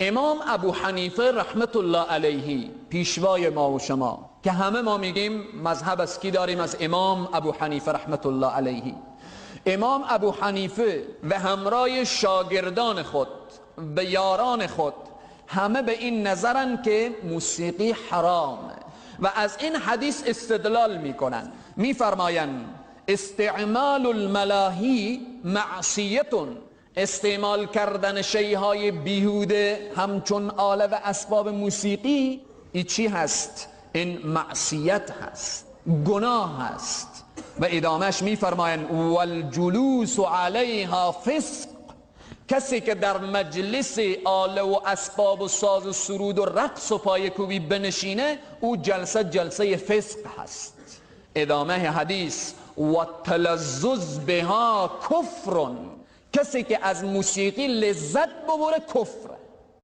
امام ابو حنیفه رحمت الله علیه، پیشوای ما و شما که همه ما میگیم مذهب از کی داریم؟ از امام ابو حنیفه رحمت الله علیه. امام ابو حنیفه و همراه شاگردان خود به یاران خود همه به این نظرن که موسیقی حرامه و از این حدیث استدلال میکنن. میفرمایند استعمال الملاهی معصیتون، استعمال کردن شیهای بیهوده همچون آله و اسباب موسیقی ای چی هست؟ این معصیت هست، گناه هست. و ادامهش میفرمایند والجلوس علیها فسق، کسی که در مجلس آله و اسباب و ساز و سرود و رقص و پایکوبی بنشینه او جلسه جلسه فسق هست. ادامه حدیث و تلذذ بها کفر، کسی که از موسیقی لذت ببره کفر.